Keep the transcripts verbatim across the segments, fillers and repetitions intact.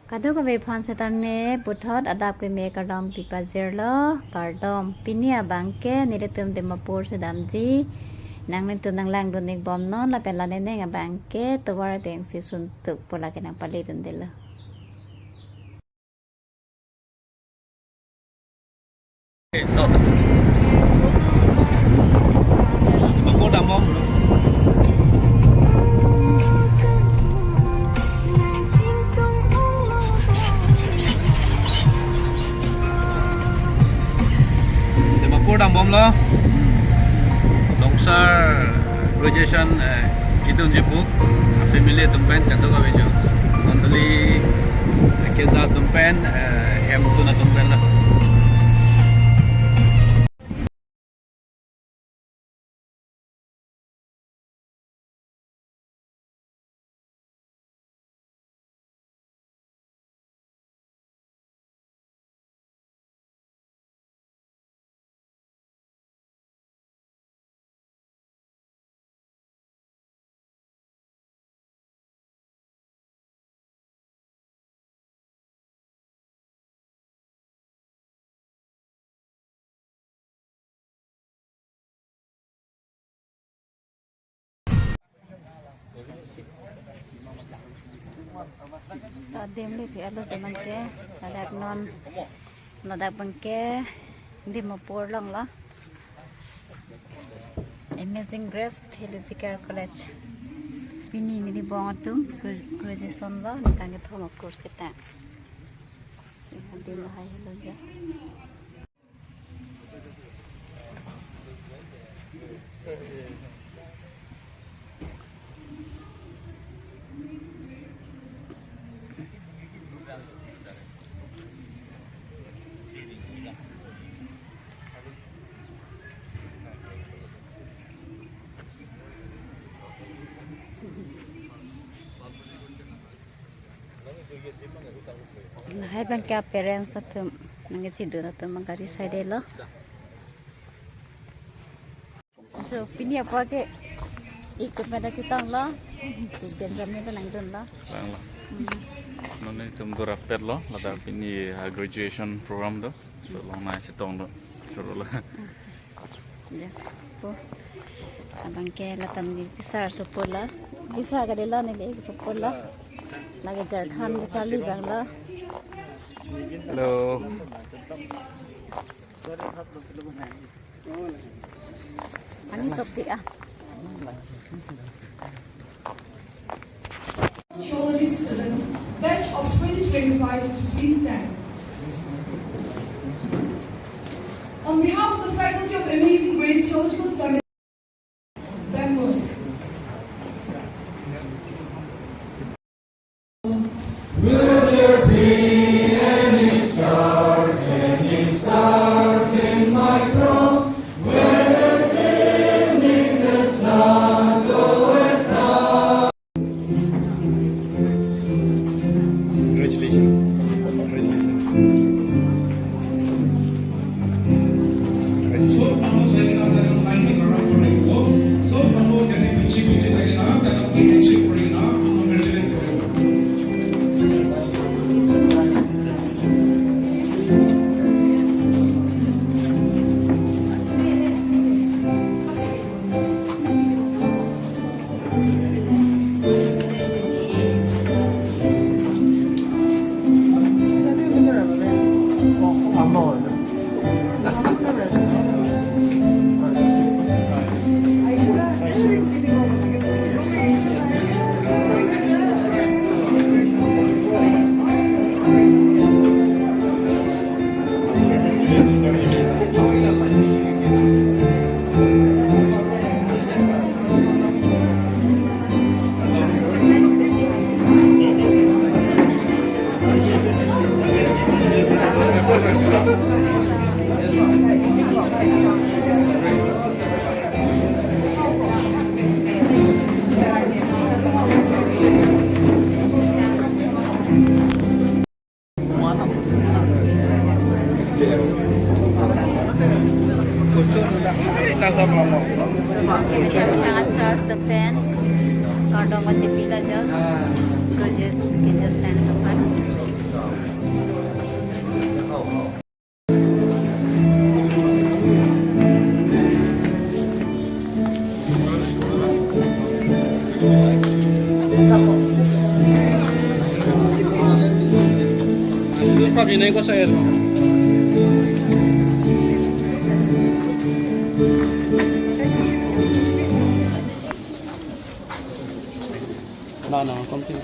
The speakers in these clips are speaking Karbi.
Kadokave aphan setame puthot adap keme kardom pipajirlo, kardom. Pini abangke nelitum Dimapur sedamji nanglitum nanglangdun-ikbomnon lapen la neneng abangke tovar abangsi suntuk pu lake nangpaledundelo. Dimapur dambom. Dimapur dambomlo. Longsar graduation, eh, kedunji pu, family atum pen kadokave jo. Mondoli, eh, keja atum pen, eh, hem tun atum pen lo. Adim le thi alo jaman ke, ladak non, ladak abangke Dimapur along lo. Amazing Grace Theological College. Pini neli bong atum gra-, graduation lo, neli tang kethom a-course kita. Si adim lahai lo ja. Lahai abangke parents atum nangkachidun atum abang gari side lo. So, pini apor ke ik pen ta chetonglo. Benjamin ta nangdunlo. Langlo. Hmm. Non nelitum dur apet lo, ladak pini, ah, graduation program do. So, longnai chetonglo. Chorolo. Hmm. Ya, po. Abangke latum neli pisar sopo lo. Pisar kadelo neli sopo lo. Lake Jharkhand ke Charli abang lo. Hello. Ani sopdi ah. Theology students, batch of twenty twenty-five, to please stand. On behalf of the Faculty of Amazing Grace Theological Seminary, Bangalore. Will there be any stars, any stars in my crown? When at evening the sun goeth down. Congratulations. Congratulations. Tang charge the pen. Kardom kachepi lo jo. Graduate, graduate pen atum aphan. Ini ko, sir. No, no, continue.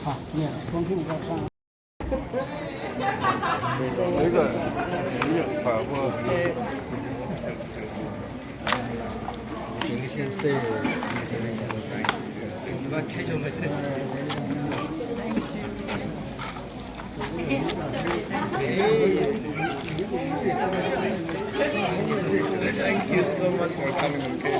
Ah, yeah, continue. Thank you so much for coming, okay?